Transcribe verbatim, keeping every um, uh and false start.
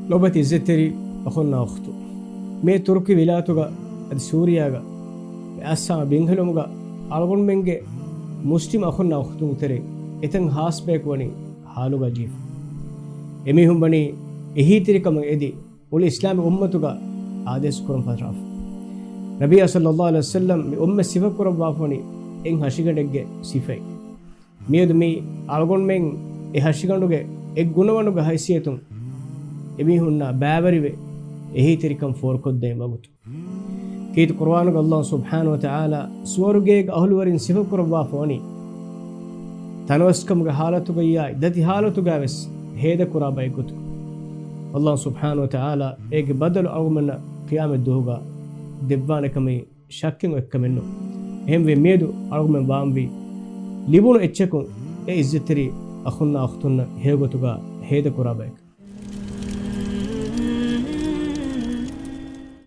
ލޮބުވެތި އިއްޒަތްތެރި އަޚުންނާ އުޚްތުން، މިއޮތް ތުރުކީ ވިލާތުގަ އަދި ސޫރިޔާގަ އައްސާ ބިންހެލުމުގަ އަޅުގަނޑުމެންގެ މުސްލިމް އަޚުންނާ އުޚްތުންގެ ތެރެއިން އެތަން ހާސް ބަޔަކު ވަނީ ހާލުގަ ޖީފަ. އެމީހުން ވަނީ އެހީތެރިކަމަށް އެދި، މުޅި އިސްލާމީ އުއްމަތުގަ އާދޭސް ކުރަން ފަށާފަ. ނަބިއްޔާ ޞައްލައްލާހު ޢަލައިހި ވަސައްލަމް މި އުއްމަތް ސިފަ ކުރައްވާފަ ވަނީ އެއް ހަށިގަނޑެއްގެ ސިފައިން. މިއަދު މި އަޅުގަނޑުމެން އެ ހަށިގަނޑުގެ އެއް ގުނަވަނުގެ ހައިސިއްޔަތުން އެމީހުންނާ ބައިވެރިވެ އެހީތެރިކަން ފޯރުކޮށްދޭން ވަގުތު. ކީރިތި ޤުރުއާނުގަ ﷲ ސުބްޙާނަހޫ ވަތަޢާލާ ސުވަރުގޭގެ އަހުލުވެރިން ސިފަކުރައްވާފަ ވަނީ، ތަނަވަސްކަމުގެ ޙާލަތުގައްޔާ ދަތި ޙާލަތުގައިވެސް ހޭދަކުރާ ބައެއްގޮތުގަ. ﷲ ސުބްޙާނަހޫ ވަތަޢާލާ އޭގެ ބަދަލު އަޅުގަނޑުމެންނަށް ޤިޔާމަތް ދުވަހުގަ ދެއްވާނެ ކަމީ ޝައްކެއް އޮތްކަމެއް ނޫން. އެހެންވެ މިއަދު އަޅުގަނޑުމެން ވާންވީ ލިބުނު އެއްޗަކުން އެ އިއްޒަތްތެރި އަޚުންނާ އުޚްތުންނަށް ހެޔޮގޮތުގަ ހޭދަކުރާ ބަޔަކަށް.